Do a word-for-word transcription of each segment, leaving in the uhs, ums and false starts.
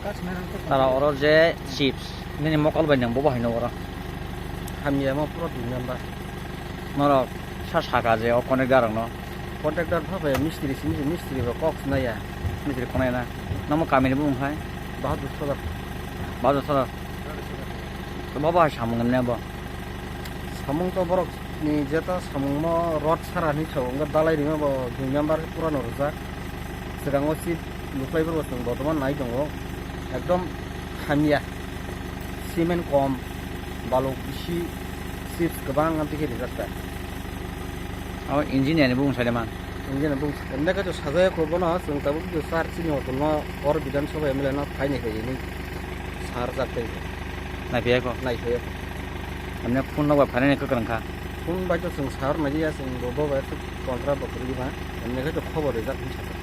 Tara oro je chips, nini mokol bai nang bobo haino oro. Hamya mo pura dui number. Norok sa saka je o contractor rokno. Contractor pha bai mistri simi se mistri bo kok sinaya. Mistri khonai na. Namo kamini bumung hai? Bahadur Sodar. Bahadur Sodar. To bobo hai samung emne bo. Samung to borok ni jeta samung mo rot sara ni so wngkha dalai rima bo dui number pura no rwjak. Swkango si Luklai borok chwng botoman nai tongo, ekdom hamya, cement kom, balok bisi, chips kwbang amtwi khe rijak ta. Abo engineer ni bumung sai de man. Engineer bumung sai. Emne khe sajaya kho bono, chwng tabuk video sar chini hotel no, or Bidhan Sabha M L A no phaini khe ini sar jak tei. Nai phiya kho? Nai phiya kho. Emne phone no ba phainani kwkrang kha. Phone bai to chwng sar nai ya, chwng bo bo bai to kontra bo kwrwi ba. Emne khe to khobor rijak ni sakha.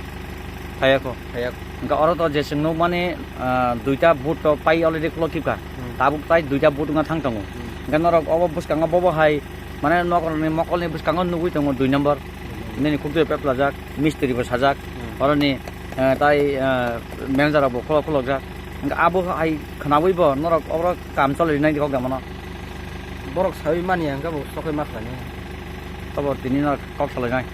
Phaiya kho. Phaiya kho. Hwnkhe oro to je chwng nukmani, ah, duita boot to pai already khulok thipkha. Hmm. Tabuk tai duita boot wngna thang tongo. Hmm. Hwnkhe norok obo bwskango bobo hai, mane nokrokni mokolni bwskango nugwi tongo dui number. Hmm. Nini khuk twi peplajak, mistri bo sajak. Hmm. Oroni, eh, tai, eh, manager rok bo khulok khulokjak. Hwnkhe abo hai khwnawi bo norok oro kam choli rinai kok da mano. Borok sawi mani hwnkhe bo sokhe ma khlainai. Tobo tini norok kok salainai.